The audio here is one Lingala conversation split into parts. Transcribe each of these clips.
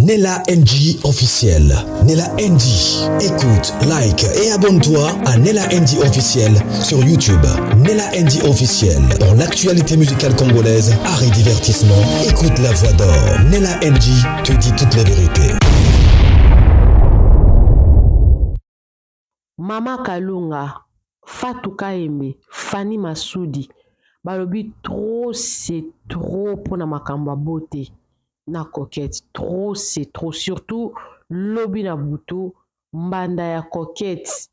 Nella NG officiel. Nella NG. Écoute, like et abonne-toi à Nella NG officiel sur YouTube. Nella NG officiel. Pour l'actualité musicale congolaise, art et divertissement, écoute la voix d'or. Nella NG te dit toute la vérité. Mama Kalunga, Fatou Kayembe, Fanny Masudi balobi trop c'est trop pona makambo ya beaute na Coquette trop c'est trop surtout lobi na butu mbanda ya Coquette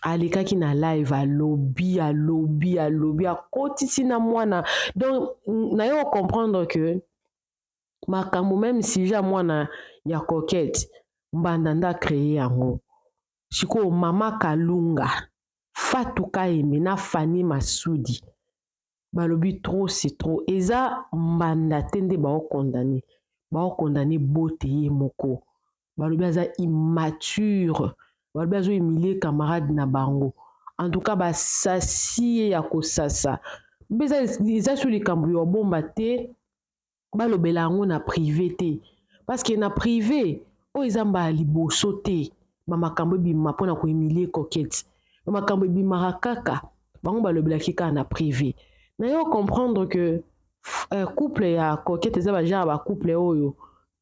alekaki na live alobi alobi alobi akotisi na mwana donc naye comprendre que makambo meme sujet ya mwana ya Coquette mbanda nde a cree yango sikoyo mama Kalunga Fatou Kayembe na Fanny Masudi balobi trop c'est trop eza mbanda te nde bao condamne bao condamne bote ye moko balobi aza immature balobi azo humilie camarade na bango en tout cas basasi ye ya kosasa mpe eza su likambo ya obomba te balobela yango na prive te parce que na prive oyo eza mbala liboso te ba makambo ebima mpona ko humilie coquette ba makambo ebimaka kaka bango balobelaki kaka na prive na yo comprendre que euh, couple ya coquette eza ba genre ba couple oyo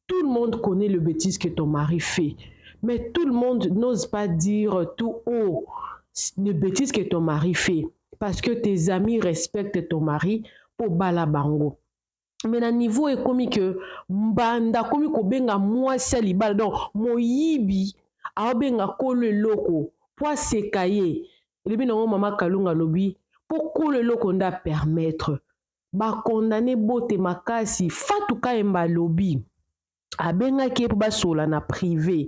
tout le monde connaît le bêtise que ton mari fait mais tout le monde n'ose pas dire tout haut le bêtise que ton mari fait parce que tes amis respectent ton mari mpo bala bango mais na niveau ekomi que mbanda akomi kobenga mwasi ya libala donc moyibi aobenga kolo eloko po aseka ye elobi nango mama kalunga alobi po kolo eloko nde apermettre bakondane bote makasi fatu kayemba alobi abengaki ye mpo basola na prive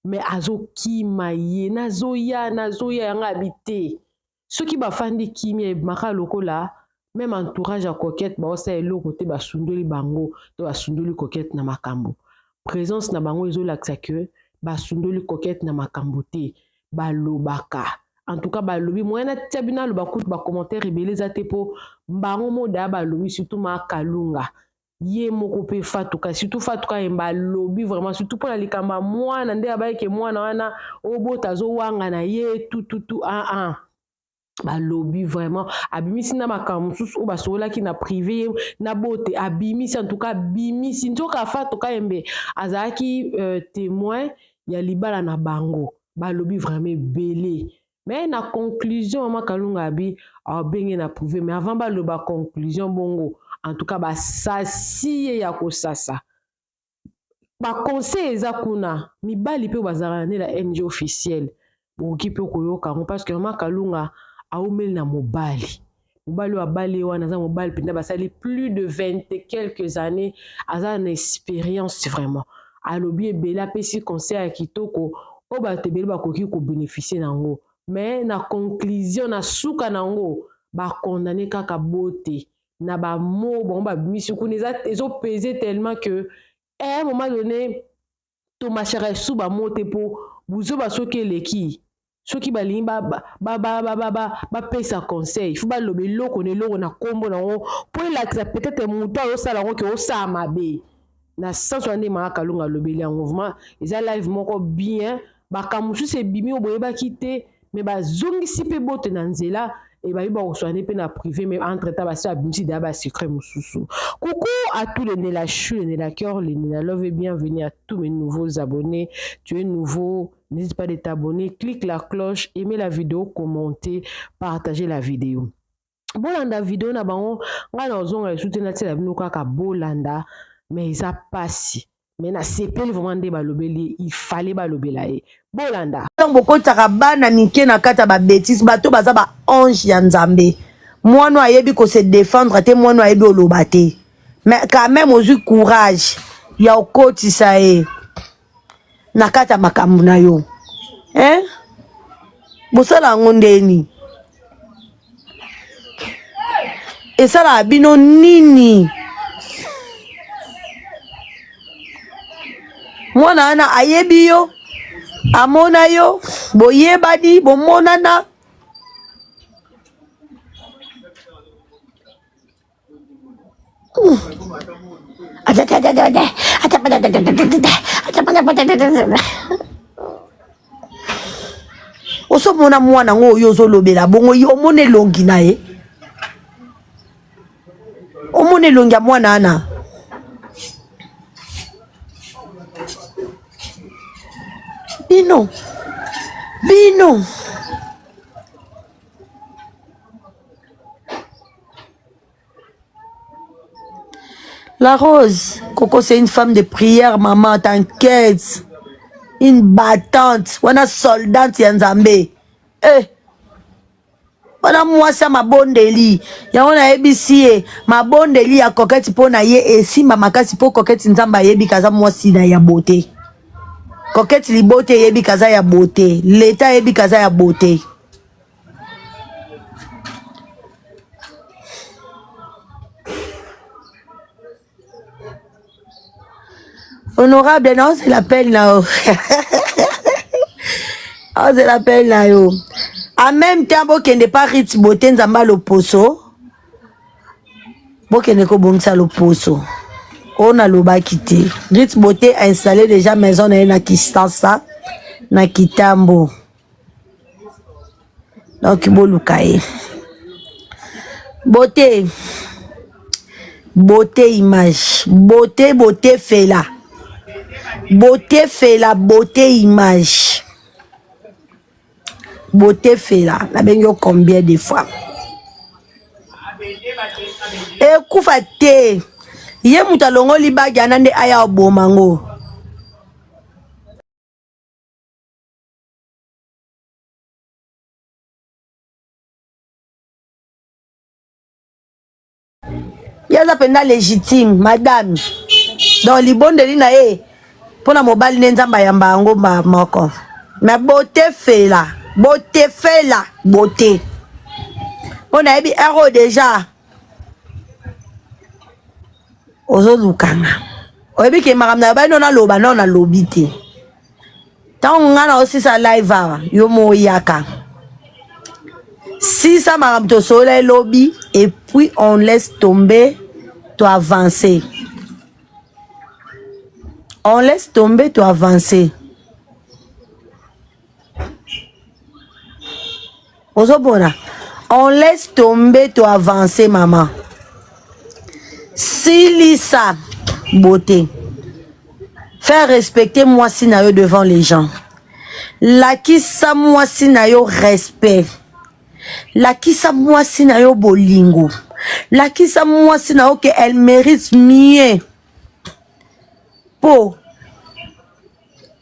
mais azokima ye nazoya nazoya yango abi te soki bafandi kimia ebimaka lokola meme entourage ya coquette baosala eloko te basundoli bango to basundoli coquette na makambo présence na bango ezolakisa ke basundoli coquette na makambo te balobaka en tout cas balobi moyen natia bino aloba kutu bacommentaire ebele eza te mpo bango moda balobi surtout makalunga ye moko pe Fatou ka surtout Fatou Kayemba alobi vraiment surtout pona likambo ya mwana nde abaye ke mwana wana obota azowanga na ye tututu ah ah balobi vraiment abimisi na makambo mosusu oyo basololaki na prive ye na bote abimisi en tout cas abimisi nzoka Fatou Kayembe azalaki euh, témoin ya libala na bango balobi vraiment ebele Mais na conclusion maman Kalunga abi abenge na prouver mais avant baloba conclusion bongo en tout cas basasi ye ya kosasa ba conseil eza kuna mibali mpe bazalaka na nde la NG officielle bokoki mpe koyoka yango parce que maman Kalunga aumeli na mobali mobali oyo abali ye wana aza mobali mpenza basali plus de 20 et quelques années aza na expérience vraiment alobi ebele apesi conseil ya kitoko oyo bato ebele bakoki kobénéficie na yango mais na conclusion na suka na yango bakondane kaka bote na bamo bango babimisi kuna ezopese tellement que à un moment donné tomashaka lisusu bamo te mpo buzoba soki eleki soki balingi bapesa conseil fo baloba eloko na eloko na nkombo na yango mpo elakisa peut-être moto azosala yango ke osala mabe na sens wana nde mama kalunga alobeli yango vraiment eza live moko bien makambo mosusu ebimi oyo boyebaki te me bazongisi mpe bote na nzela et bayebi bakoswane mpe na privé mais entre temps basi babimisi deya basecret mosusu. Coucou à tous les Nella Chou, les Nella Cœur, les Nella Love et bienvenue à tous mes nouveaux abonnés. Tu es nouveau, n'hésite pas de t'abonner, clique la cloche, aimer la vidéo, commenter, partager la vidéo. Bolanda vidéo na bango, ngai nazonga lisusu te natiela bino kaka bolanda, mais eza pasi. Mais nasepeli vraiment nde balobeli ye, il fallait balobela ye. Bolanda. Ntango bokotisaka bana mike na kati ya ba bêtises, bato baza ba ange ya Nzambe. Mwana ayebi ko se défendre te, mwana ayebi oloba te. Mais quand même ozwi courage ya okotisa ye na kati ya makambo na yo. Hein? Bosala yango ndeni? Esalaka bino nini? Mwana wana ayebi yo, amona yo, boyebani, bomonana. Osomona mwana yango oyo ozolobela bongo, yo omona elongi na ye, omona elongi ya mwana wana. Bino bino La Rose, Coco c'est une femme de prière, maman, t'inquiète. Une battante, wana soldate ya Nzambe. Eh. Wana mwasi ya mabondeli. Yango nayebisi ye, mabondeli ya Coquette mpo na ye esimba makasi mpo Coquette Nzambe ayebi kaza mwasi na ya beauté. Coquette libote eyebi kaza ya beauté. L'État ayebi kaza ya beauté. Honorable, non, c'est l'appel na yo. Oh, c'est l'appel na yo. En même temps, bokende pa Ritz Beauté Nzamba loposo. Bokende kobongisa loposo. Oyo nalobaki te. Ritz Beauté a installé déjà maison na ye na Kinshasa, na Kitambo. Donc boluka ye. Beauté. Beauté image. Beauté, beauté fela. Beauté fela, beauté image. Beauté fela. Nabengi yo combien de fois? Ekufa te. Ye moto alongoli bagi ana nde aya oboma ngo. Ye aza mpenza légitime madame, donc libondeli na ye mpo na mobali nde Nzambe ayamba yango moko. Mais beauté fela, beauté fela, beauté mpo nayebi heure oyo deja ozolukanga, oyebi ke makambo na yo naloba nao nalobi te. Ntango nga na osisa live awa, yo mo oyaka sisa makambo tosolola elobi, et puis on laisse tomber to avancer, on laisse tomber to avancer. Ozomona, on laisse tomber to avancer mama. Silisa beauté, faire respecter mwasi na yo devant les gens. Lakisa mwasi na yo respect, lakisa mwasi na yo bolingo, lakisa mwasi na yo que elle mérite mieux. Po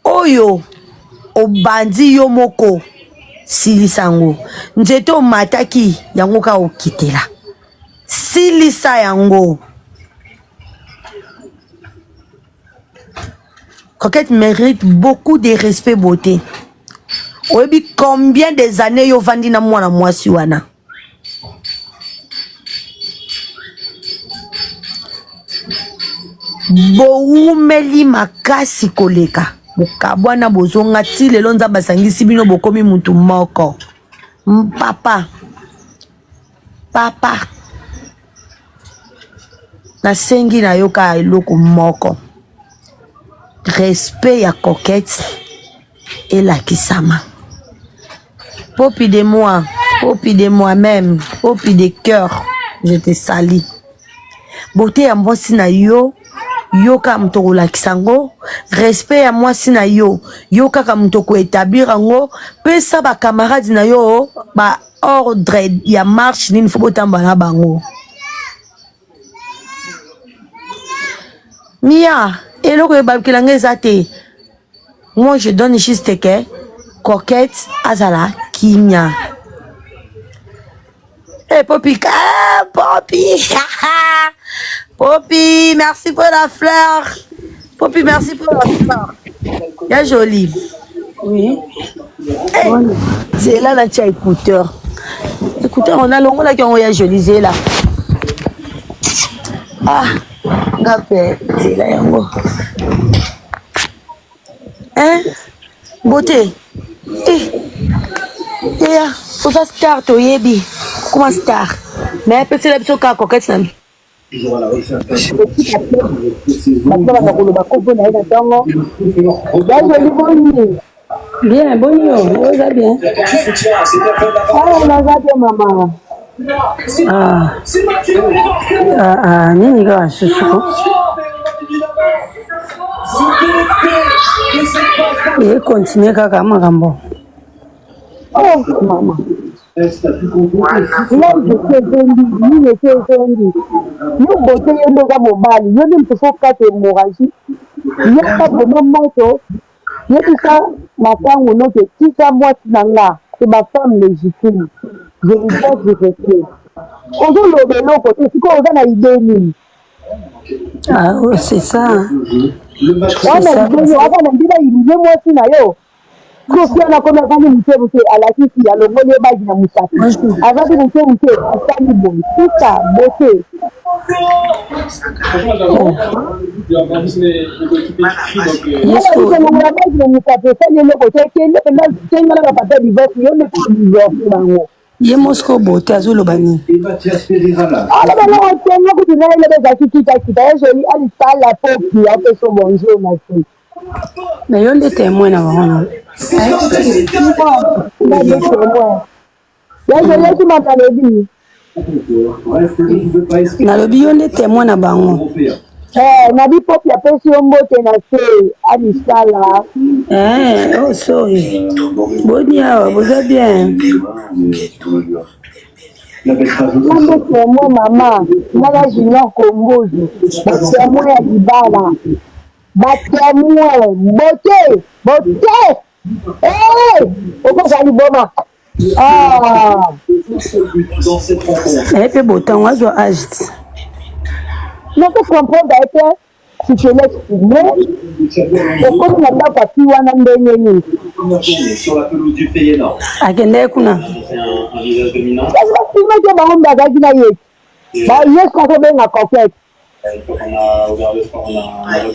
oyo obandi yo moko, silisa yango. Nzete omataki yango kaka okitela, silisa yango. Coquette mérite beaucoup de respect, beauté. Oyebi combien des années yo vandi na mwana mwasi wana? Bowumeli makasi koleka bokabwana, bozonga ti lelo Nzambe asangisi bino, bokomi mutu moko. Papa, papa, nasengi na yo kaka eloko moko, respect ya Coquette elakisama. Popi de moi, Popi de moi-même, Popi de cœur, je te salue. Beauté ya mwasi na yo, yo kaka moto okolakisa yango. Respect ya mwasi na yo, yo kaka moto okoetablir yango. Pesa ba camarades na yo ba ordre ya marche nini fo botamba na bango. Mia, eloko ebalukela nga eza te. Moi je donne juste que Coquette azala kimia. Hey, Poppy, ah, Poppy. Poppy, merci pour la fleur. Poppy, merci pour la fleur. Ya jolie. Oui. Hey, zela na tia écouteur. Écouteur, on a longolaki yango ya jolie zela. Ah, nga pe zela yango. Hein? Beauté. Eh. Eya, oza star toyebi. Kuma star. Mais pesela biso kaka coquette na. Bato babanda koloba kombo na ye na ntongo. Yazoli boni? Bien, boni yo, oza bien? Awa naza te mama. Ah, ah, ah, nini kaka susu ko? E continue kaka makambo. Oh mama. Live esi ezongi, nini esi ezongi. Yo bote yo nde oza mobali, yo nde moto fo kata hémorragie. Yaka vraiment moto, yebisa makangu no ke tika mwasi na nga, c'est ma femme légitime. Je lui dois du respect. Ozoloba eloko te, sikoyo oza na idée nini? Ah, oh, c'est ça. Wana idée nini? Oza na idée ba humilier mwasi na yo? Soki wana akomi avandi moke moke alakisi alongoli ye bagi na mosapi avandi moke moke asali boye tika beauté. Kolongola bagi na mosapi osali eloko te kende mpenza senga na bapapa divorce yo nde ko divorce bango. Ye mosco beauté azoloba nini? Aloba eloko te nga kutu na eloba ezalaki kitakita ye joli alisala popi apeso bonjour na se. Mais yo nde témoin na bango na. Nalobi yo nde témoin na bango. Eh, na bipopi apesi yo mbote na se amisala. Eh, oh sorry. Boni awa boza bien. Nde témoin mama, nana junior kombozo, ba témoin ya libala. Ba temoin beauté beauté eh okozala liboma ah naye mpe botango azwa age ti nako comprendre ye te si tu laisses filmer okomi na ndako ya fi wana ndenge nini akendaki kuna kasi bafilme te bango mbe azalaki na ye yesu azobenga coquette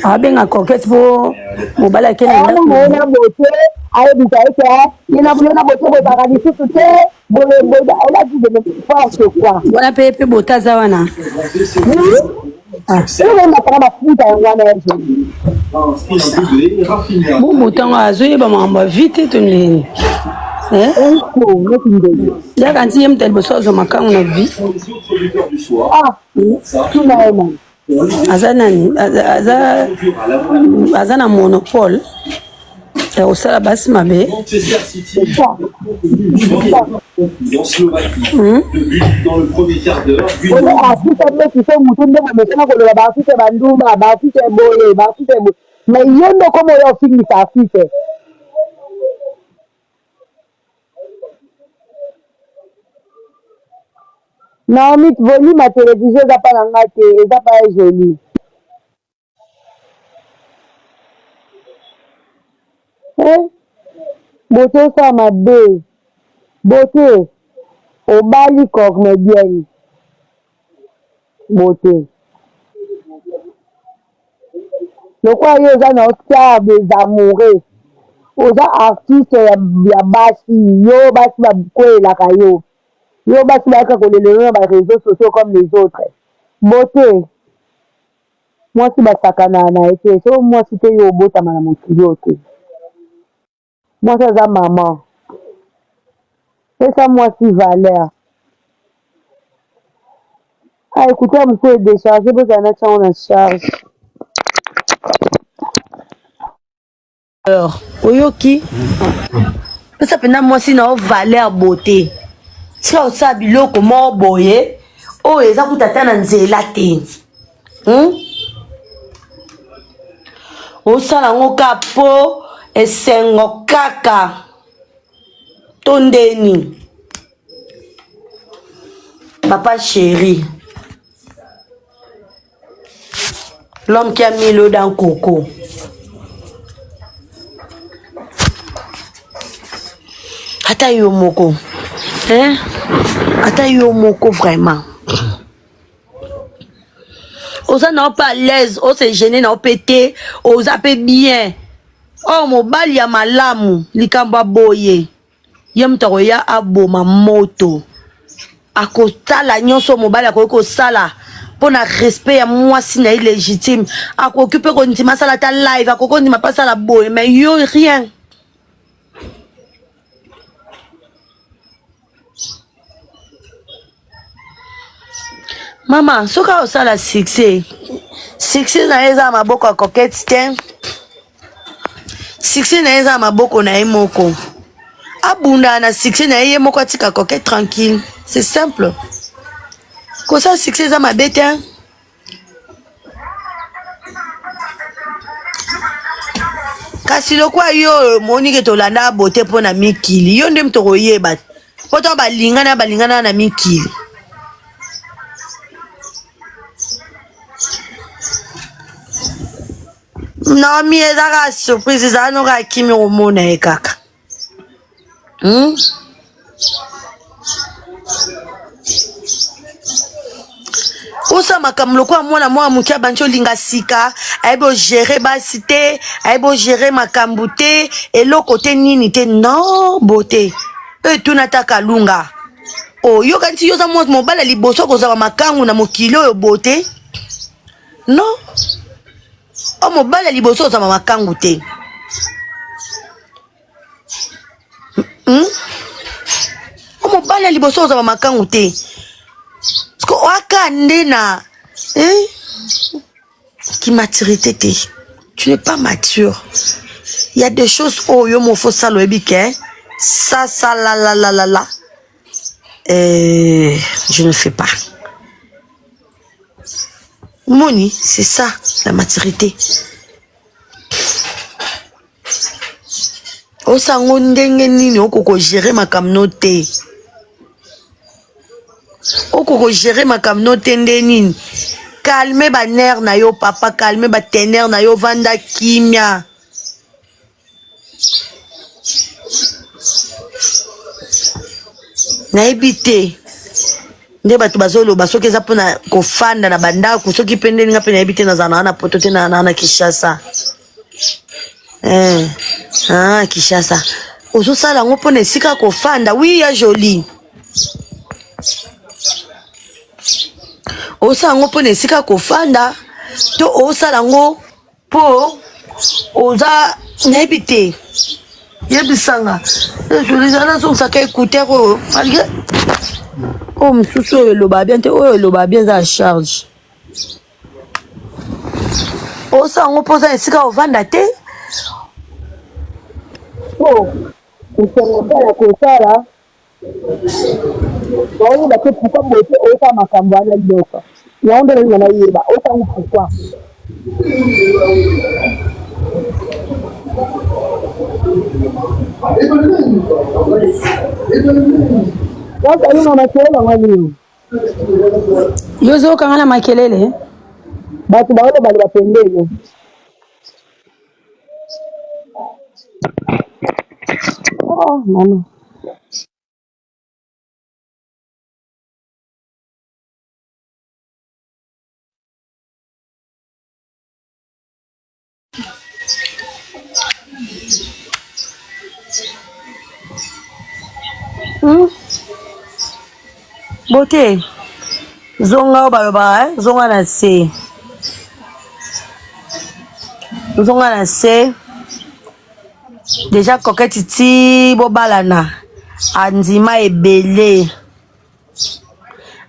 abenga coquette mpo mobali ake na ndako ye na bote ayebisa ye ke ye na ye na bote bozalaka lisusu te boye boye olati de n'importe quoi wana mpe mpe bote aza wana elobengaka mafuta yango wana ya joli bo moto yango azoyeba makambo ya vie te to ndenge yaka nti ye moto ya liboso azwa makango na vie ah tuna ye nani aza nani aza aza na monopole ya kosala basi mabe hmm? Oyo artiste abeti so mutu nde bomesana koloba baartiste bandumba baartiste boye baartiste boye mais yo nde okoma oya ofingisa artiste Naomi volume ya television eza pa na nga te eza pa ya jolie. Eh beaute osala mabe beaute obali cormedienne beaute lokola yo oza na star des amoureux oza artiste ya, ya basi yo basi bakweyelaka yo yo basi bayaka kolela yo na ba réseaux sociaux comme les autres beaute mwasi basakanaka na ye te soki mwasi te yo obotama na mokili oyo te mwasi aza maman pesa mwasi valeur ah écouteur mosusu edecharge bozala na tiango na charge Alors, oyoki pesa mpenza mwasi na yo valeur beauté tika osala biloko moko boye oyo eza kuta ata na nzela te hmm? osala yango ka mpo esengo kaka to ndeni papa chéri L'homme qui a mis l'eau dans coco. Ata yo moko. Hein? Ata yo moko vraiment. Oza na pas à l'aise, o se gêner na mpe te, oza pe bien. Oh mobali ya malamu, likambo ya boye. Ye moto akoya aboma moto. Akosala nyonso mobali akoki kosala. mpo na respect ya mwasi na ye légitime akoki mpe kondima asala ata live akoki kondima mpe asala boye mais yo rien Mama, soki osala succès, succès na ye eza na maboko ya coquette te. Succès na ye eza na maboko na ye moko. Abunda na succès na ye ye moko atika coquette tranquille. C'est simple. Kosala succès eza mabe te. Kasi lokwa yo omoni ke tolanda bote mpo na mikili, yo nde moto okoyeba mpo ntango balingana balingana na mikili. Naomi eza kaka surprise, ezala no kaka kimi komona ye kaka. Hmm? Osala makambo lokola mwana mwana moke abandi olinga sika, ayebi ogere basi te, ayebi ogere makambo te, eloko te nini te. Non, beauté. Oyo etuna ata Kalunga. Oyokanisi yo oza mwa mobali ya liboso akozala makangu na mokili oyo beauté? Non. O mobali ya liboso ozala makangu te. Hmm? O mobali ya liboso ozala makangu te. Parce que oaka nde na hein? Ki maturité te. Tu n'es pas mature. Il y a des choses oyo yo mofo sala oyebi ke ça ça la la la la la euh, je ne fais pas. Moni, c'est ça la maturité. Osango ndenge nini okoko gérer makambo no te. Okoko gérer makambo no te nde nini? Calme ba nerfs na yo papa, calme ba teneur na yo vanda kimia. Nayebi te nde bato bazoloba soki eza mpona kofanda na bandako soki mpe ndenge nga mpe nayebi te nazala na wana poto te na na Kinshasa eh, ah, Kinshasa ozosala yango mpona esika kofanda wi ya jolie osala yango mpona esika kofanda to osala yango Po oza nayebi te yebisanga ezoleza nazongisaka écouteur oyo malgré oyo mosusu oyo eloba bien te oyo eloba bien eza ya charge osala yango mpo oza esika ovanda te po kosala kosala Naoyeba te pourquoi boye te oyoka makambo wana nyonso. Yango nde nalinga nayeba oyoka yango pourquoi. Wakalunga makelele yango nini? Yo ozokanga na makelele? Bato baoloba loba pembeni. Oh, mama. Hmm? Beauté. Zonga oyo balobaka eh? Zonga na se. Zonga na se. Deja coquette ti bobalana. Andima ebele.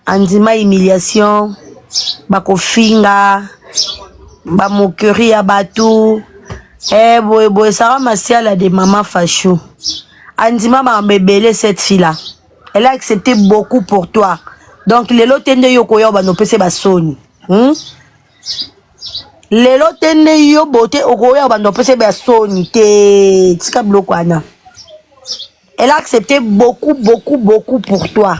Andima humiliation. Bakofinga. Ba moquerie ya bato. Eh boye boye Sarah Masiala de Maman Fachou. Andima makambo ebele cette fille là. Elle a accepté beaucoup pour toi. Donc lelo te nde yo koya obanda opesa basoni. Hmm? Lelo te nde yo bote okoya obanda opesa basoni te. Tika biloko wana. Elle a accepté beaucoup beaucoup beaucoup pour toi.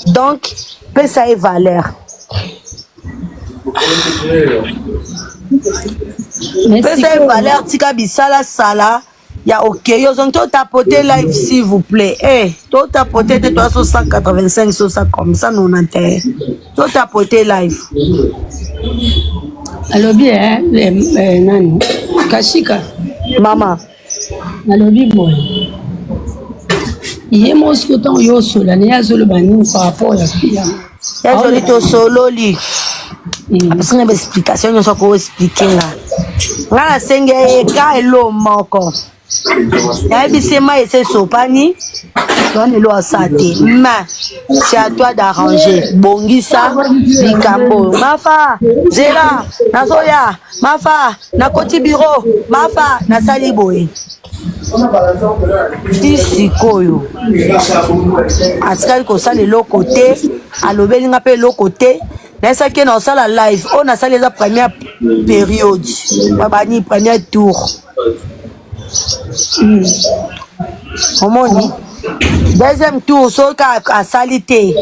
Donc pesa ye valeur. Pesa ye valeur tika bisala sala. Ya ok yo zongi to tapoter live s'il vous plaît. Eh, to tapoter te toi 185 sur ça comme ça 91. To tapoter live. Alobi eh, eh, eh, nani Kashika. Mama. Alobi boye. Ye moko sikoyo ntango yo osola na ye azoloba nini par rapport ya fille yango. Ya joli tosololi. Apesi nga baexplication nyonso akoexplike nga. Nga nasengi ye ka elo moko. Nayebisi ye mai esi esopani wana elo asa te mais c'est à toi d'arranger bongisa likambo oyo mafa zela nazoya mafa nakoti bureau mafa nasali boye ti sikoyo atikali kosala eloko te alobeli nga mpe eloko te nayesaki ye na kosala live oyo nasali eza première periode babani première tour omoni deuxième tour soki asali te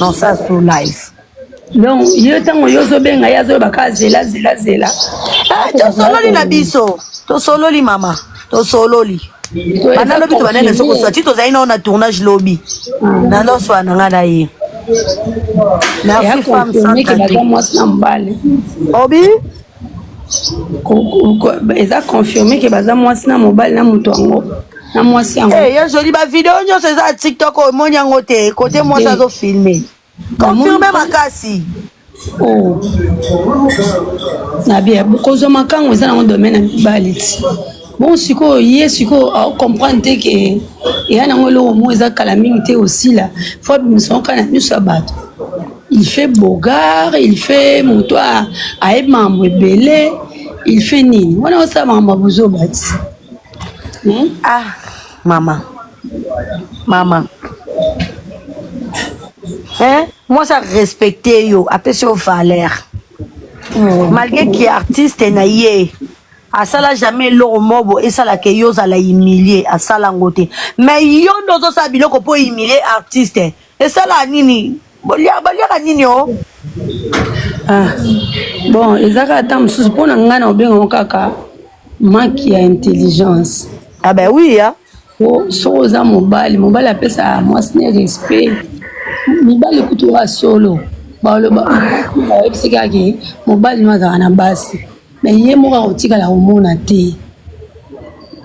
nosala sur live Donc yo ntango yo ozobenga ye azoyoba kaka zela zela zela. Eh, tosololi na biso tosololi mama tosololi banda lobi tobandaki na soko swati tozali nao na tournage lobi naloswa na ngai na ye merci femme sans baza mwasi na mobali obi eza confirme ke baza mwasi na mobali na moto yango na mwasi yango hey, eh, yo joli bavideo nyonso eza ya tiktok omoni yango te kote mwasi azofilme Confirme makasi. Oh. Na bien kozwa makango eza nango domaine ya mibali ti bon sikoyo ye sikoyo acomprendre te ke eya nango eloko moko eza kala mingi te osila fo abimisa yango kaka na miso ya bato il fait bogar il fait moto ayebi makambo ebele il fait nini wana osala makambo ya bozoba ti hmm? ah mama mama hein mwasi arespecte yo apesi yo valeur oh. malgré ki artiste na ye asala jamais eloko mobo esalaka yo ozala humilie asala yango te mais yo nde ozosala biloko mpo humilie artiste esala nini boliaka nini o oh? ah. bon eza kaka ata mosusu mpo na ngai na obengango kaka manque ya intelligence ah ben oui hein? Po soki oza mobali, mobali apesaka mwasi ne respect. Mibali kutu oyo solo baloba bayebisi kaka ke mobali no azalaka na basi mais ye moko akotikala komona te,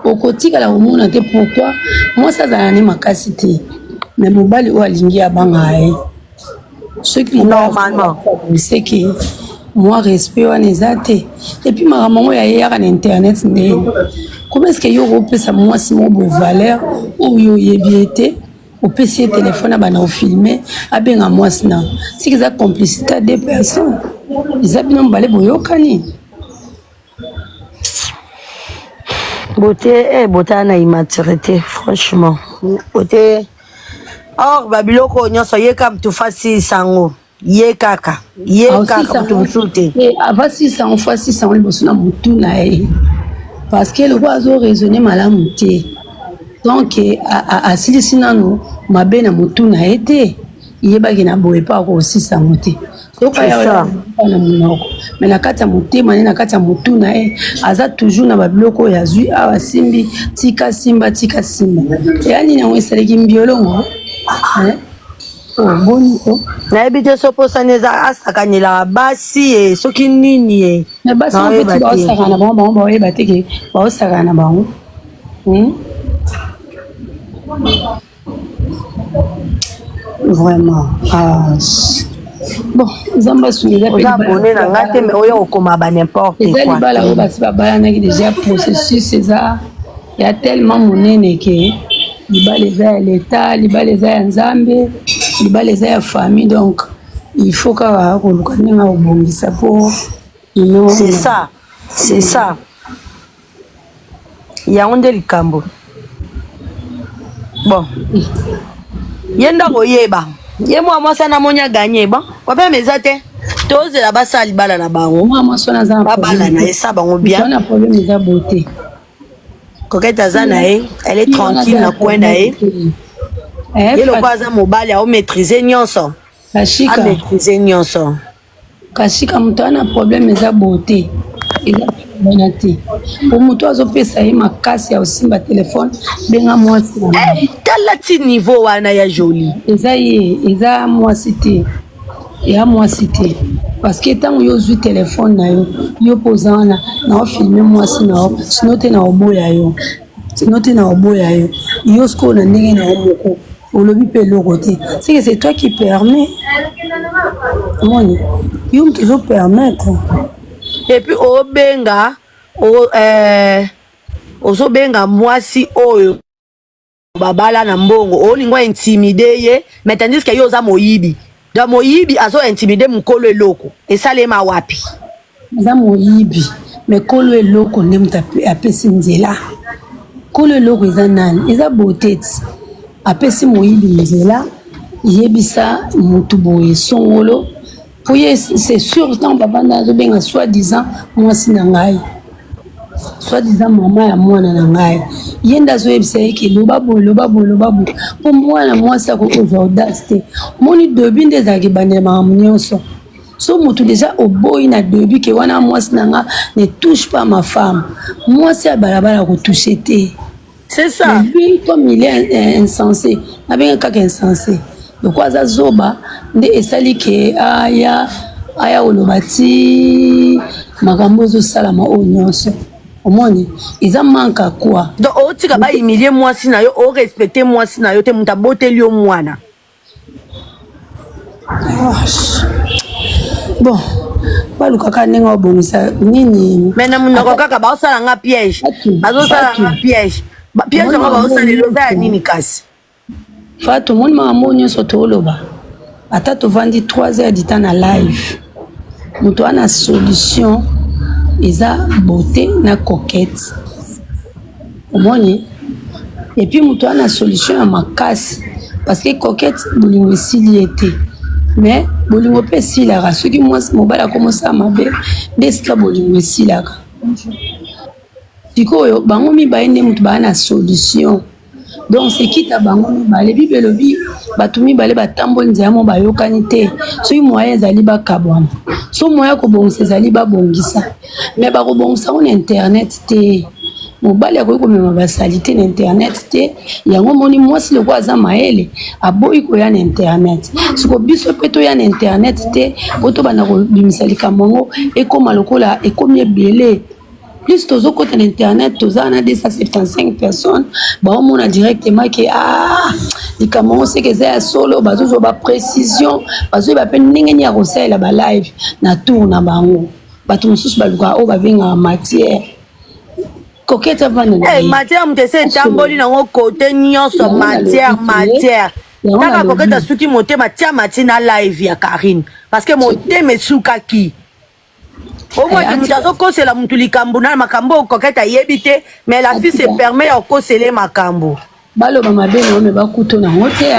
okotikala komona te. Pourquoi mwasi azalaka ne makasi te mais mobali oyo alingi abangaka ye. Soki normalement seke mwa respect wana eza te epuis makambo yango ya yeyaka na internet nde comment est ce que yo okopesa mwasi moko boye valeur oyo oyebi ye te opesi ye telefone abanda kofilme abenga mwasi na siki eza complicité ya deux personnes eza bino mibale boyokani Beauté, eh, beauté na immaturité, franchement. Beauté. Or, ba biloko nyonso ye kaka mutu fasi sango. Ye kaka. Ye kaka mutu mosusu te. Eh, ava sisa yango fo asisa yango liboso na motu na ye parce que lokola azo raisonne malamu te donc asilisi nanu mabe na motu na ye te yebaki na boye mpo akosisa yango te soki na monoko me na kati ya motema ne na kati ya motu na ye aza toujours na babiloko oyo azwi awa asimbi tika simba tika simba eya nini yango esaleki mbiolongo oh, boni ko nayebi te so posani eza asakanelaka basi ye soki nini ye me basi yango mpe ti baosakana na bango bango baoyeba te ke baosakana na bango hmm? Vraiment. Ah. Bon, Nzambe asunga eza oza abonné na nga te mais oya kokoma ba n'importe quoi. Eza libala oyo basi babalanaki déjà processus eza ya tellement monene ke libala eza ya leta, libala eza ya Nzambe, libala eza ya famille donc il faut kaka koluka ndenge ya kobongisa po c'est ça c'est ça yango nde likambo bon ye nde akoyeba ye mwa mwasi wana amoni aganye bon problème eza te tozela basala libala na bango babalana esa bango bien coquette aza na ye elle est tranquille na coin na ye eh, ye lokola aza mobali ao maîtrise nyonso amaîtrise nyonso Kashika moto wana problème eza beauté eza wana te po moto azopesa ye makasi ya kosimba telefone benga mwasi na eh, tala ti niveau wana ya jolie eza ye eza mwasi te ya mwasi te parce que ntango yo ozwi telefone na yo yo mpo oza wana na ofilme mwasi na yo sino te na oboya yo sino te na oboya yo yo sikoyo na ndenge na yo moko olobi mpe eloko te c'est que c'est toi qui permet. Omoni yo moto ozo permettre. Et puis obenga o, eh, ozobenga mwasi oyo babala na mbongo olingo intimide ye, mais tandis que yo oza moyibi. Donc moyibi azo intimide mokolo, eloko esalema wapi? Aza moyibi, mais kolo eloko nde moto apesi nzela. Kolo eloko eza nani? Eza beauté ti apesi moyibi nzela. Yebisa motu boye songolo po ye, c'est sûr. Ntango bavanda, azobenga soi disant mwasi na ngai, soi disant mama ya mwana na ngai. Ye nde azoyebisa ye ke loba boye, loba boye, loba boye, mpo mwana mwasi akoki kozwa audace te. Omoni, début nde ezalaka ebandela makambo nyonso. So motu déjà oboyi na début ke wana mwasi na nga, ne touche pas ma femme. Mwasi ya balabala kotouche te. C'est ça. Mais lui, comme il est insensé, nabenga kaka insensé, lokwa aza zoba, nde esali ke aya koloba ti makambo ezosalama oyo nyonso. Omoni, eza manque à quoi. Donc otika bahumilie mwasi na yo, orespecte mwasi na yo te, moto aboteli yo mwana. Ah, bon, balukaka ndenge babongisa nini. Mais na monoko kaka baosala nga piège, bazosala nga piège. Piège yango baosalela eza ya nini kasi? Fa tomoni makambo nyonso tooloba, ata tovandi 3 heures du temps na live, moto wana solution eza beauté na coquette. Omoni, et puis moto wana solution ya makasi, parce que coquette, bolingo esili ye te, mais bolingo mpe esilaka. Soki mwasi mobali akomosala mabe, nde esika bolingo esilaka. Sikoyo bango mibale nde moto baa na solution. Donc sekita bango mibale. Bible elobi bato mibale batamboli nzela mo bayokani te, soki moyen ezali bakabwana, so moyen kobongisa ezali babongisa. Mais bakobongisa yango na internet te. Mobali akoki komema basali te na internet te. Yango moni mwasi lokola aza mayele, aboyi koya na internet. Siko biso mpe toya na internet te po tobanda kobimisa likambo yango ekóma lokola ekómi ebele. Plus tozokota na internet, toza na 275 personnes, baomona directement ke ah, likambo yango seke eza ya solo. Bazozwa baprécision, bazoyeba mpe ndenge nini ya kosalela balive na tour na bango. Bato mosusu balukaka oyo babengaka matière. Coquette avanda na ye. Matière, moto ese etamboli nango kote nyonso, matière, matière. Kaka Coquette asuki motema, tia mati na live ya Karine, parce que motema esukaki. Omwaki moto azokosela motu likambo na makambo oyo Coquette ayebi te, mais la fille se permet ya kokosela ye makambo. Baloba mabe na yo, mais bakuto nango te.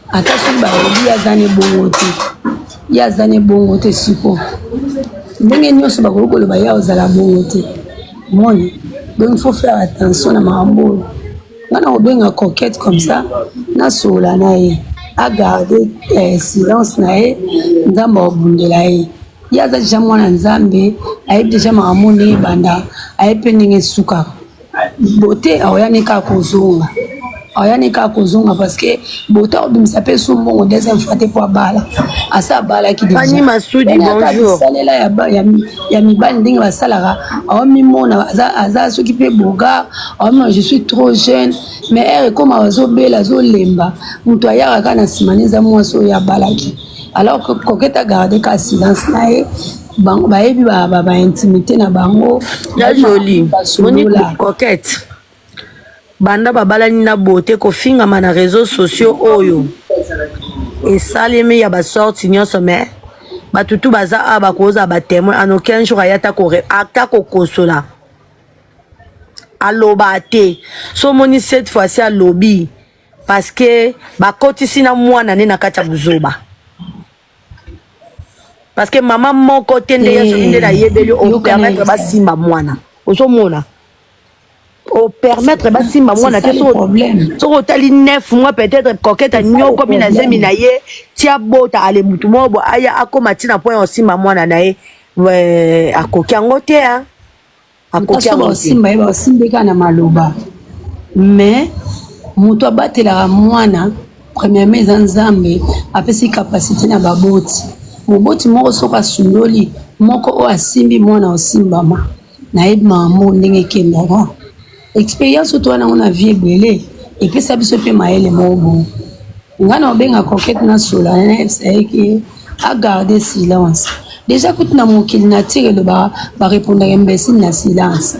Ata soki balobi aza ne bongo te, ye aza ne bongo te. Siko ndenge nyonso bakoki koloba ye ozala bongo te. Moni, donc il faut faire attention na makambo oyo. Nga na kobenga Coquette comme ça, nasolola na ye, agarde silence na ye. Nzambe akobundela ye. Ye aza deja mwana Nzambe, ayebi deja makambo ndenge ebanda, ayebi mpe ndenge esukaka. Bote aoyani kaka kozonga, aoyani kaka kozonga, parce que bote akobimisa mpe so mbongo deuxième fois te mpo abala. Asa abalaki. Fanny Masudi, bonjour. Bisalela ya mibali ndenge basalaka, aomimona aza soki mpe bogar, aomimona je suis trop jeune. Mais heure ekoma, azobela, azolemba, moto ayaka kaka na nsima na eza mwasi oyo abalaki. Alors que Coquette agarde ka silence na ye, bango bayebi baintimité na bango. Ya joli moni Coquette, banda babalani na bote, kofingama na réseaux sociaux oyo esalemi ya basorti nyonso, mais bato tu baza awa bakozala batémoin. En aucun jour aya ata kokosola, aloba te. So omoni, cette fois-ci alobi parce que bakotisi na mwana ne na kati ya buzoba, parce que mama moko te nde ye soki nde nayebeli opermettre basimba mwana. Ozomona, opermettre basimba mwana te. Soki otali 9 mois, peut-être Coquette anyokomi na zemi na ye tia bota ale mutu moko bo aya akóma ntina po ya osimba mwana na ye, akoki yango te. Akoki yango te. Baosimba ye, baosimbi kaka na maloba. Mais moto abatelaka mwana premièrement eza Nzambe. Apesi capacité na baboti. Moboti moko soki asundoli moko oyo asimbi mwana, osimbama. Nayebi makambo ndenge ekendaka. Expérience oyo toza nango na vie ebele epesa biso mpe mayele moko bongo. Nga na obenga coquette na sola nayebisa ye ke a garder silence. Dejà kutu na mokili nature elobaka ba repondaka imbecile na silence.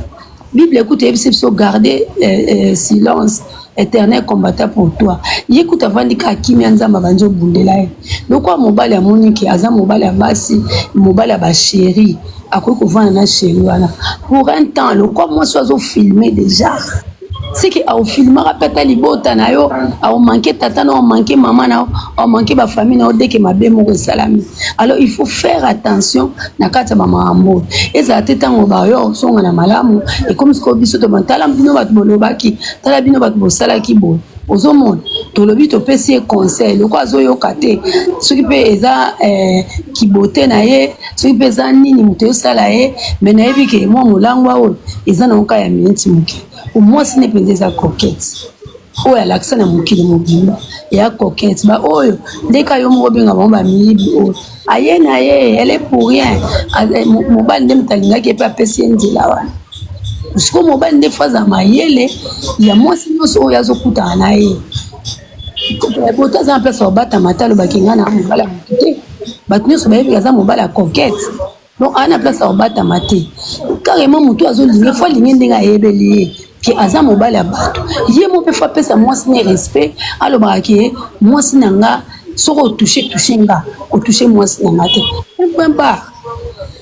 Bible kutu eyebisi biso garder euh, euh, silence éternel combattant pour toi. Ye kutu avandi kaka kimia Nzambe abandi obundela ye. Lokola mobali amoni ke aza mobali ya basi, mobali ya ba chérie, akoki kovanda na chérie wana pour un temps lokola mwasi oyo azo filmer déjà seke aufilmaka mpe ata libota na yo aomanke tata na omanke mama na yo aomanke bafamille na yo deke mabe moko esalami alors il faut faire attention na kati ya bamakambo oyo ezala te ntango bayo ozonga na malamu ekomi sikoyo biso toba tala bino bato bolobaki tala bino bato bosalaki boye ozomona tolobi topesi ye conseil lokola azoyoka te soki mpe eza eh, kibote na ye soki mpe eza nini moto ezosala ye me nayebi ke mwa molangwa oyo eza na oka ya miniti moke mwasi ne mpenza eza coquette oyo alakisa na mokili mobimba ya coquette ba oyo ndeka yo moko obenga bango bamiyibi oyo aye na ye elle est pour rien eh, mobali nde moto alingaki ye mpe apesi ye nzela wana sikoyo mobali nde fo azala mayele ya mwasi nyonso oyo azokutana na ye boto aza na place ya kobatama te alobaki ngai na mobali ya motu te bato nyonso bayebi aza mobali ya coquette donc aa na place ya kobatama te carrément motu azolinga fo alingi ndenge ayebeli ye ke aza mobali ya bato ye mo mpe fo apesa mwasi ne respect alobaka ke mwasi na nga soki otouche touche nga otouche mwasi na nga te un point barre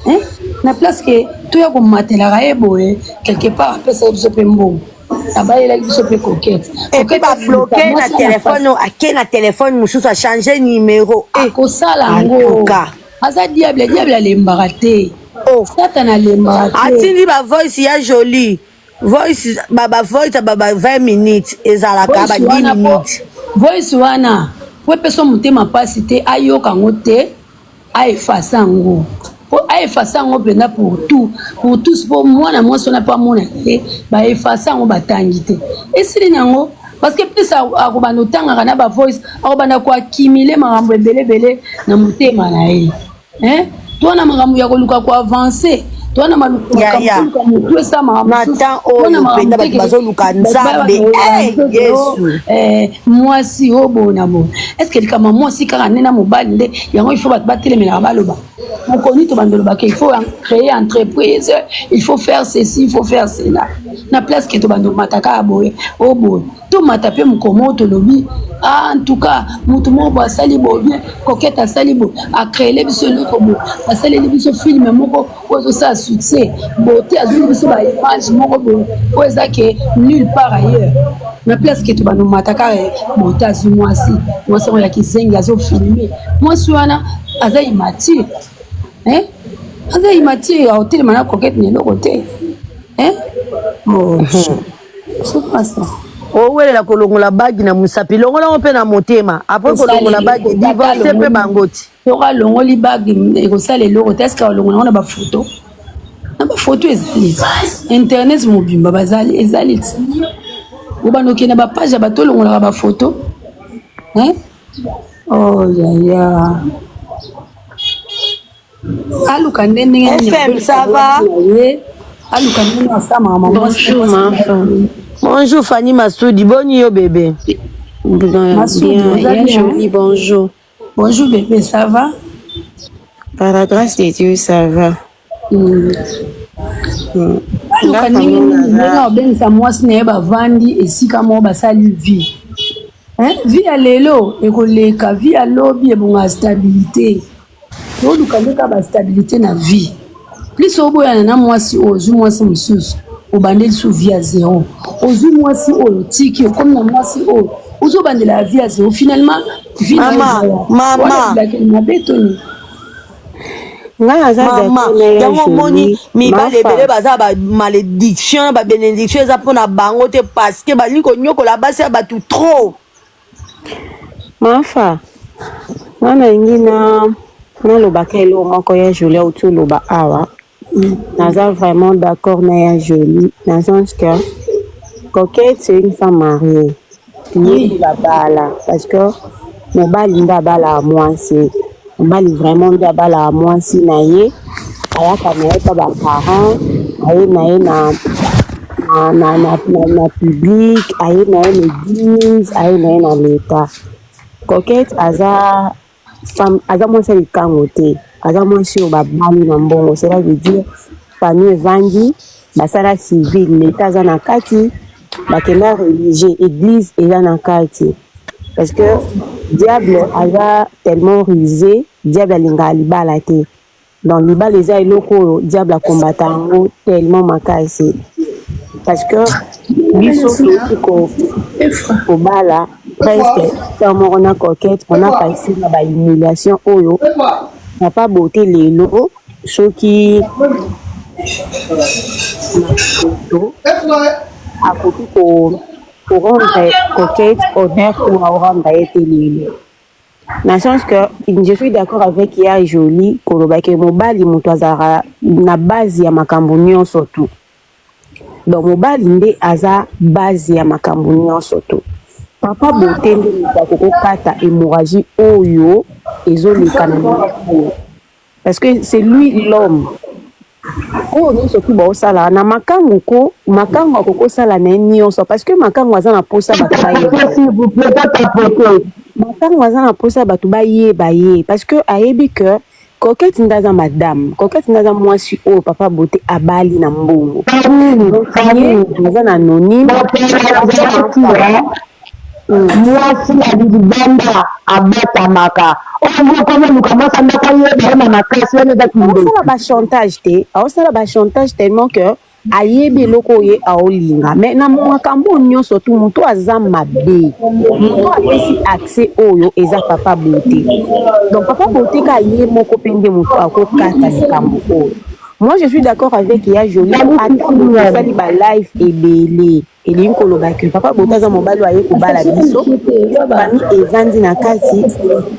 hein? Na place ke toya komatelaka ye boye quelque part apesa ye biso mpe mbongo abayelaki biso mpe coquette. Et puis ba bloquer na téléphone, ake na téléphone mosusu a changer numéro. Eh, akosala yango aza diable, diable alembaka te. Oh. Satana alembaka te. Atindi ba voice ya jolie voice ba ba voice ba ba 20 minutes ezalaka ba 10 minutes. Voice wana po epesa motema mpasi te ayoka yango te a efface yango po a efface yango mpenza pour tout pour tous po mwana mwasi wana mpo amona te ba efface yango batangi te esili na yango parce que plus akobanda otangaka na ba voice akobanda koaccumule makambo ebele ebele na motema na ye hein to na makambo ya koluka koavance to na makambo ya koluka motu esamaka na temps oyo mpenza bato bazoluka nzambe eh, yesu eh, mwasi oyo boye na boye est ce que likambo ya mwasi kaka nde na mobali nde yango il faut bato batelemelaka baloba mokoni tobanda olobaka il faut créer entreprise, il faut faire ceci, il faut faire cela na place ke tobanda omata kaka boye oyo boye tomata mpe mokomo oyo tolobi ah, en tout cas motu moko boye asali boye bien coquette asali boye acréele biso eloko boye asaleli biso filme moko oyo ezosala succès beauté azwili biso ba image moko boye oyo eza ke nulle part ailleurs na place ke tobanda omata kaka beauté azwi mwasi mwasi yango ya kizengi azofilme mwasi wana aza immature hein? Aza immature aotelema na coquette na eloko te hein? Oh, c'est pas ça. Owelela kolongola bagi na mosapi, longola yango mpe na motema apres kolongola bagi divorce mpe bango ti. Soki alongoli bagi ekosala eloko te, eske alongola yango na bafoto? Na bafoto ezali internet mobimba bazali ezali ti obanda okende bapage ya bato olongolaka bafoto hein? Oh yaya aluka nde ndenge nini FM ça va ye aluka ndenge asamaka mama. Bonjour ma femme. Bonjour Fanny Masudi, boni yo bébé. Bien, Masudi, bien, oza ya bien? Jolie, bonjour. Bonjour bébé, ça va? Par la grâce de Dieu, ça va. Aluka ndenge nini ndenge abengisa mwasi na ye bavandi esika moko basali vie. Hein? Vie ya lelo ekoleka, vie ya lobi ebonga stabilité. Toluka nde kaka ba stabilité na vie. Plus oboyana na mwasi oyo ozwi mwasi mosusu obandeli su vie ya zero. Ozwi mwasi oyo otiki okomi na mwasi oyo ozobandela ya vie ya zero. Finalement vie na yo Mama, eza ya- mama. wana bilakeli mabe to nini? Nga naza Mama, d'accord na ya yango omoni Jolie. mibali Mafa. ebele baza ba malédiction na ba bénédiction eza mpona bango te parce que balingi konyokola basi ya bato trop. Mafa, nga nalingi na nalobaka eloko moko ya Jolie auti oloba awa. Naza vraiment d'accord na ya Jolie na sens que Coquette c'est une femme mariée. Ye mpe babala parce que mobali nde abalaka mwasi. Mobali vraiment nde abalaka mwasi na ye, ayaka na ye pa ba parents, aye na ye na na, na, na, na, na public, aye na ye na église, aye na ye na l'état. Coquette aza femme, aza mwasi ya likango te, aza mwasi oyo babali na mbongo. Cela veut dire famille evandi, basala civil, l'État aza na kati, bakenda religieux, église eza na kati, parce que diable aza tellement rusé. Diable alingaka libala te. Donc libala eza eloko oyo diable akombata yango tellement makasi, parce que biso touti kobala presque temps moko na Coquette. On a passé na bahumiliation oyo Papa Beauté lelo soki na moto akoki korendre Coquette honneur ou aorendre ye te lelo, na sens que je suis d'accord avec Ya Jolie koloba ke mobali moto azalaka na base ya makambo nyonso tu. Donc mobali nde aza base ya makambo nyonso tu. Papa Beauté nde moto akokokata hémorragie oyo ezoleka na oyo, parce que c'est lui l'homme. Oyo nyonso tu baosala na makangu ko makangu akokosala na ye nyonso, parce que makangu aza na posa bato bayeba. Makangu aza na posa bato bayeba ye, parce que ayebi que Coquette nde aza madame, Coquette nde aza mwasi oyo Papa Beauté abali na mbongo. Donc ye aza na anonyme. Mwasi ya libanda abatamaka oyo okoma luka mwasi ndako ayeba ye na makasi wana eza kindoki. Aosala bachantage te, aosala bachantage tellement que ayebi eloko oyo ye aolinga. Mais na makambo oyo nyonso tu, moto aza mabe, moto apesi accès oyo eza Papa Beauté. Donc Papa Beauté ka ye moko mpe nde moto akokata likambo oyo. Moi, je suis d'accord avec Ya Jolie. Ata moto asali balive ebele, elingi koloba ke Papa Beauté aza mobali oyo aye kobala biso, famille evandi na kati.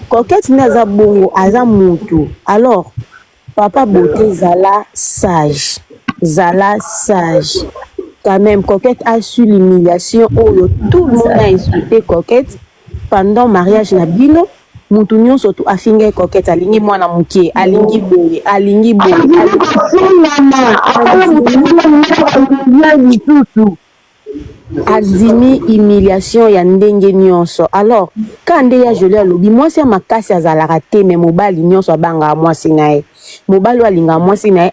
Coquette nde aza bongo, aza motu. Alors Papa Beauté, zala sage, zala sage quand même. Coquette a su l'humiliation oyo tout le monde a insulté Coquette pendant mariage na bino. Mutu nyonso tu afinga ye. Coquette alingi mwana moke, alingi boye, alingi boye. Alingi kofingama, akala motu mwana lisusu. Andimi humiliation ya ndenge nyonso. Alors ka nde Ya Jolie alobi, mwasi ya makasi azalaka te, me mobali nyonso abangaka mwasi na ye. Mobali oyo alingaka mwasi na ye,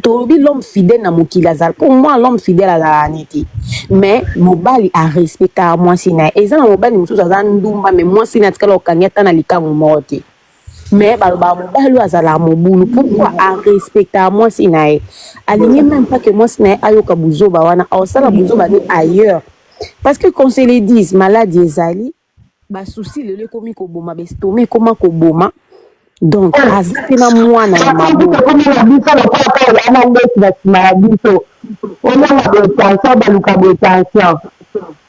tolobi l'homme fidèle na mokili azala, pour moi l'homme fidèle azalaka neti, mais mobali arespectaka mwasi na ye. Eza na mobali mosusu aza ndumba, mais mwasi na atikala kokangi ata na likango moko te, mais balobaka mobali oyo azalaka mobulu. Pourquoi? Arespectaka mwasi na ye, alingi même pas que mwasi na ye ayoka buzoba wana, aosala buzoba ne ailleurs. Parce que qu'on se le dise, maladie ezali, basusi lelo ekomi koboma, baestomac ekoma koboma. Donc aza mpe na mwana na maboko. Komi na biso lokola mpe oyana ndeti na nsima ya biso, omona boye tension, baluka boye tension.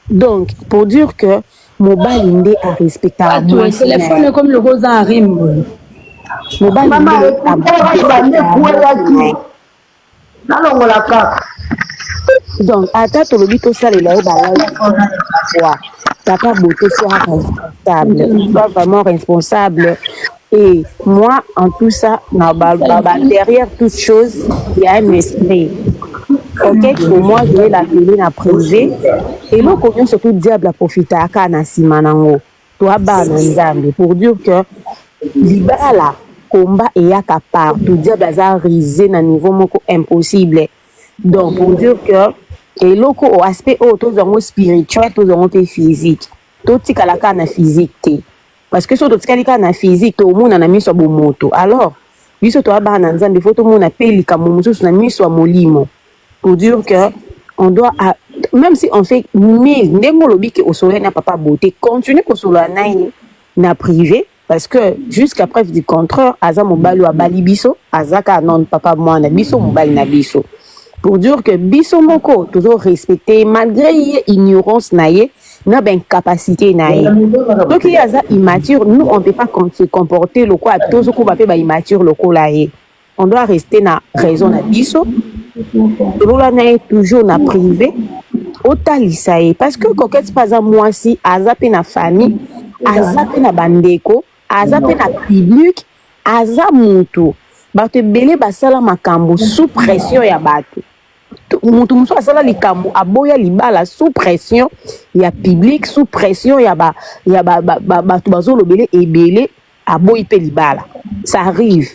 Donc pour dire que mobali nde arespectaka mwasi na ye. Telefone ekomi lokola oza na rime boye. Mobali mama nde ebande ekweyaki, nalongola kaka. Donc ata tolobi tosalela yo balive, Papa Beauté, soit responsable, soit vraiment responsable. Et moi, en tout ça, na ba, ba, ba, derrière toute chose, il y a un esprit. Ok, pour moi, je vais l'appeler na privé. Eloko nyonso tout diable aprofitaka na nsima nango. Toa bana Nzambe, pour dire que libala combat eyaka partout. Diable aza rusé na niveau moko impossible. Donc pour dire que eloko o aspect oyo tozwa yango spirituel, tozwa yango mpe physique. Totikala kaka na physique te, parce que soki totikali kaka na physique, tomona na miso ya bomoto. Alors biso toya bana na Nzambe, faut tomona mpe likambo mosusu na miso ya molimo. Pour dire que on doit, même si on fait mille, ndenge olobi ke osolola na Papa Beauté, continue kosolola na ye na privé, parce que jusqu'à preuve du contraire aza mobali oyo abali biso, aza kaka non papa mwana biso, mobali na biso. Pour dire que biso moko tozo respecter malgré ye ignorance na ye na baincapacité na ye. Soki ye aza immature, nous on peut pas se comporter lokola tozokoba mpe baimmature lokola ye. On doit rester na raison na biso. Tolola na ye toujours na privé, otalisa ye, parce que Coquette mpe aza mwasi, aza mpe na famille, aza mpe na bandeko, aza mpe na public, aza mutu. Bato ebele basala makambo sous pression ya bato. Moto mosusu asala likambo, aboya libala sous pression ya public, sous pression ya ba ya ba, ba, ba, bato bazolobele ebele, aboyi mpe libala. Ça arrive,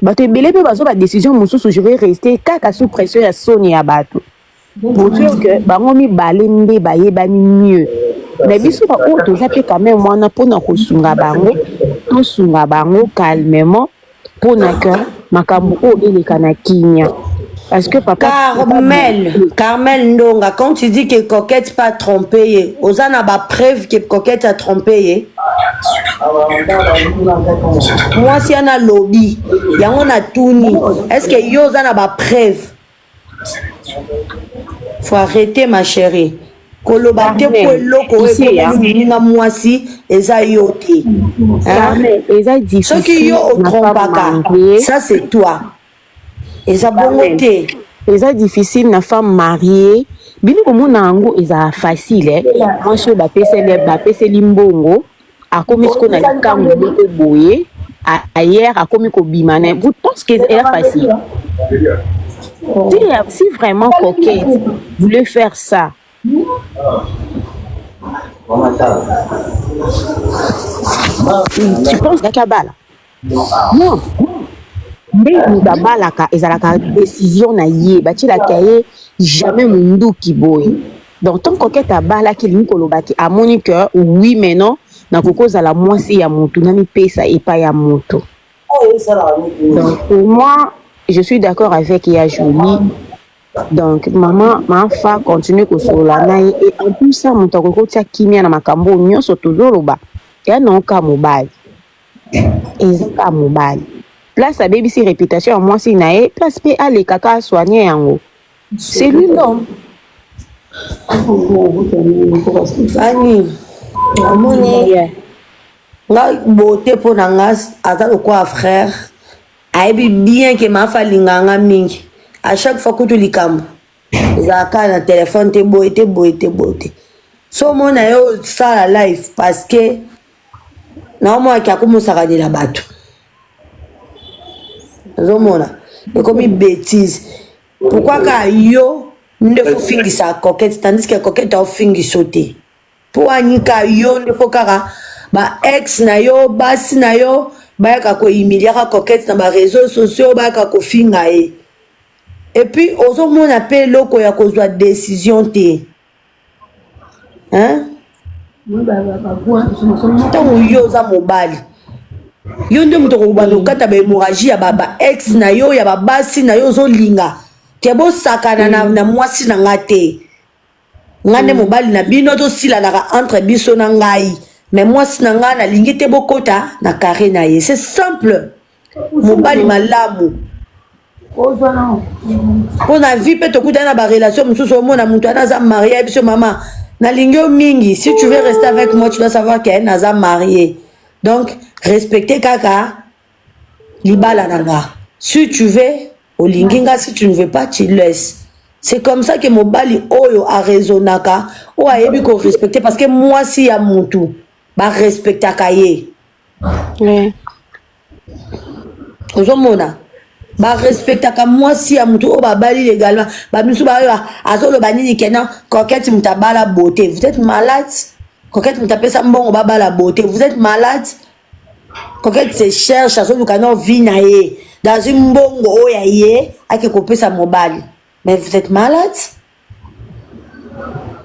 bato ebele mpe bazwa badécision mosusu, je vais rester kaka sous pression ya soni ya bato, pour dire que bango mibale nde bayebani mieux. Mais biso baoyo toza mpe quand même wana mpona kosunga bango, tosunga bango calmement mpona ke makambo oyo eleka na kimia, parce que papa Carmel, Carmel Ndonga, quand tu dis que Coquette pas trompé ye, oza na ba preuve que Coquette a trompé ye? Mwasi ana lobi, yango na tuni. Est-ce que yo oza na ba preuve? Faut arrêter, ma chérie. Koloba te po eloko oyo ekomeli moninga mwasi eza yo te. Hein? Eza difficile. Soki yo otrompaka, ça c'est toi. Eza bongo te. Eza difficile na femme mariée. Bino komona yango ezala facile, eh? Mwasi oyo bapeseli mbongo, akomi sikoyo na likambo moko boye ailleurs, akomi kobima na, vous pensez que eza facile? Si vraiment Coquette voulait faire ça, tu penses abala? Non. Nde moto abalaka, ezalaka décision na ye, batielaka ye jamais munduki boye. Donc tant Coquette abalaki, elingi kolobaki amoni que oui, maintenant nakoki kozala mwasi ya motu, namipesa epai ya moto. Donc pour moi, je suis d'accord avec ya Jolie. Donc mama Mafa, continue kosolola na ye. Et en plus ça, moto akoki kotia kimia na makambo oyo nyonso tozoloba ya naoka mobali, eza kaka mobali. Place abebisi réputation ya mwasi na ye, place mpe alekaka asoigne yango, c'est lui l'homme. Fani, omoni nga beauté mpo na nga aza lokola frère, ayebi bien ke Mafa alingaka nga mingi. À chaque fois kutu likambo ezalaka kaka na telefone te, boye te, boye te, boye te. So omona ye osala live parce que naomonaki akomosakanela bato, ozomona ekomi bêtise. Pourquoi kaka yo nde fofingisa Coquette, tandis que Coquette aofingiso te? Mpo anyika yo nde fo kaka ba ex na yo, basi na yo bayaka kohumiliaka Coquette na baréseaux sociaux, bayaka kofinga ye. Et puis ozomona mpe eloko ya kozwa décision te, hein? Ntango yo oza mobali, yo nde moto okobanda okata bahémorragie ya ba ex na yo, ya babasi na yo. Ozolinga ke bosakana na mwasi na nga te. Nga nde mobali na bino, tosilanaka entre biso na ngai, mais mwasi na ngai nalingi te bokota na carré na ye. C'est simple, mobali malamu. Mpo na vie mpe tokutani na barelation mosusu, omona moto wana aza marié, biso mama nalingi yo mingi, si tu veux rester avec moi, tu dois savoir ke naza marié, donc respecte kaka libala na nga. Si tu veux, olingi nga, si tu ne veux pas, tu laisses. C'est comme ça que mobali oyo araisonnaka, oyo ayebi korespecte, parce que mwasi ya mutu barespectaka ye. Ozomona, barespectaka mwasi ya mutu oyo babali légalement. Bamisu baoyo azoloba nini kena Coquette moto abala beauté? Vous êtes malade. Coquette moto apesa mbongo babala beauté? Vous êtes malade. Coquette se cherche, azoluka no vie na ye dans une mbongo oyo ya ye ake kopesa mobali. Mais vous êtes malade.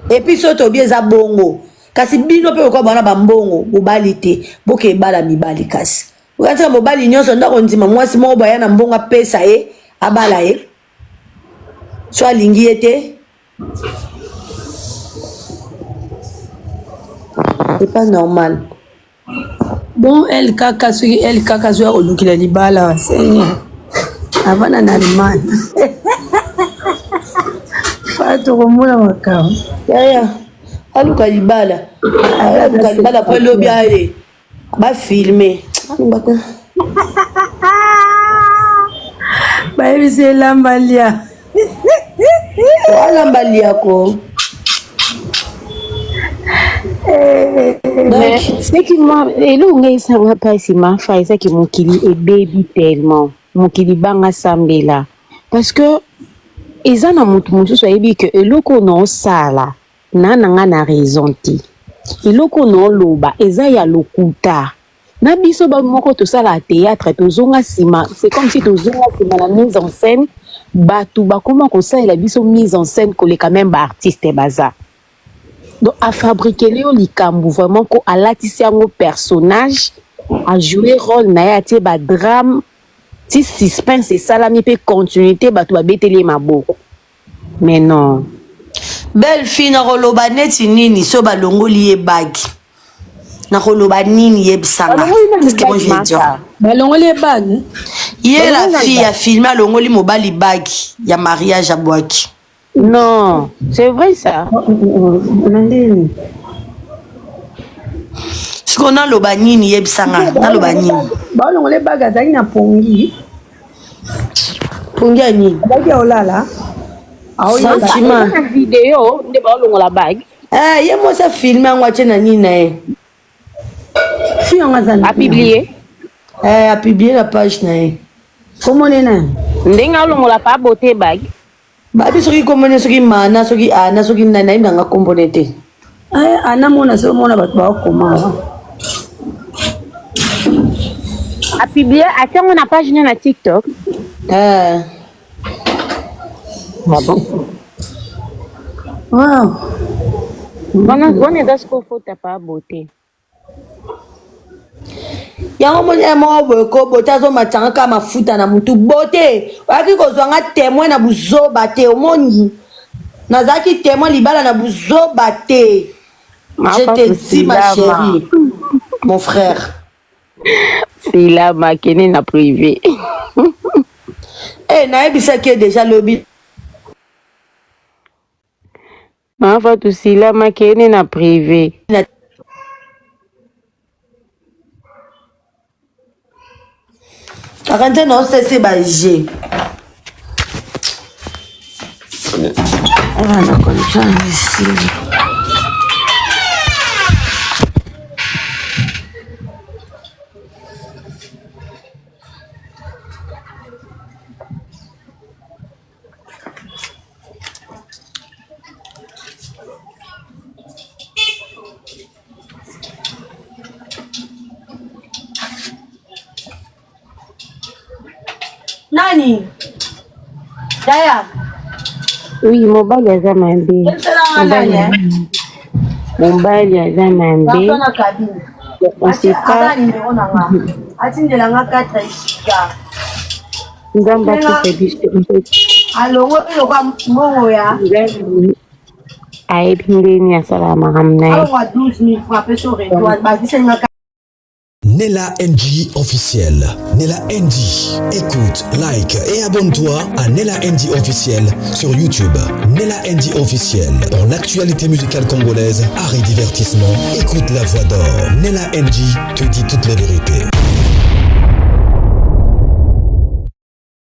Et puis so tobi eza bongo, kasi bino mpe lokola bwana bambongo bobali te, boke ebala mibali. Kasi okatika mobali nyonso ndako ndima mwasi moko baya na mbongo apesa ye abala ye, so alingi ye te, c'est pas normal. Bon, elle kaka, soki elle kaka azoya kolukila libala, seigneur, avanda na Allemagne, fa tokomona makambo. Yaya aluka libala, aluka libala po elobi aye bafilme. Bayebisi elamba lia. Alamba liako. Mais ce moi, eloko ngai esanga mpasi, Mafa, ezaki mokili ebebi tellement. Mokili banga sambela, parce que Eza na mutu mosusu ayebi que eloko oyo naosala na na nga na raison te. Eloko oyo naoloba eza ya lokuta. Na biso ba moko tosala theatre tozonga sima, c'est comme si tozonga sima na mise en scène, batu bakoma kosalela biso mise en scène koleka meme ba artistes baza. Donc a fabriquer yo likambu vraiment ko alatisi yango personnage, a jouer role na ye atie ba drame ti suspense esalami pe continuité batu babeteli ye maboko mais non. Belle fille nakoloba neti nini so balongoli ye bague nakoloba nini yebisanga qu'est-ce que moi je vais dire balongoli ye bague ye la fille ya filme alongoli mobali bague ya mariage abwaki Non, c'est vrai ça. Na ndeni. Sikoyo naloba nini yebisa nga naloba nini? Baolongola baga azalaki na pongi. Pongi ya nini? Azalaki ya olala. Sentiment. Na video nde baolongola bague. Eh, ye mwasi afilme yango atie na nini na ye? Fille yango aza A publier. Eh, a publier na page na ye. Komona ye nani? Ndenge alongola pa beauté bague. Babi soki kombo ne soki mana soki ana soki nani nayebi nanga kombo ne te. Eh, ana mona soki mona bato bakoma. A publier atia ngo na page ne na TikTok. Eh. Ah bon? Wow. Wana wana eza sikoyo faute ya pa beauté. Yango moni ye moko boye ko bote azomatisa nga kaka mafuta na mutu bote oyaki kozwa nga temoin na buzoba te omoni nazalaki temoin libala na buzoba te je te dis ma chérie mon frère Silama kende na privé. Eh, nayebisaki ye deja lobi Maman Fatou silama kende na privé. Arrête na osese ba jeu. Ah, na connexion esili. Nani? Yaya. Oui, mobali aza mabe. Mobali, eh? Mobali aza mabe. On sait pas. Atindela nga 4 giga. Nzambe apesa biso alongoli lokwa mbongo ya Nzambe ayebi ndeni asalaka makambo na ye. alongwa 12000 francs apesi yo retour bakiseli nga Nella NG officiel. Nella NG. Écoute, like et abonne-toi à Nella NG officiel sur YouTube. Nella NG officiel. Pour l'actualité musicale congolaise, art et divertissement, écoute la voix d'or. Nella NG te dit toute la vérité.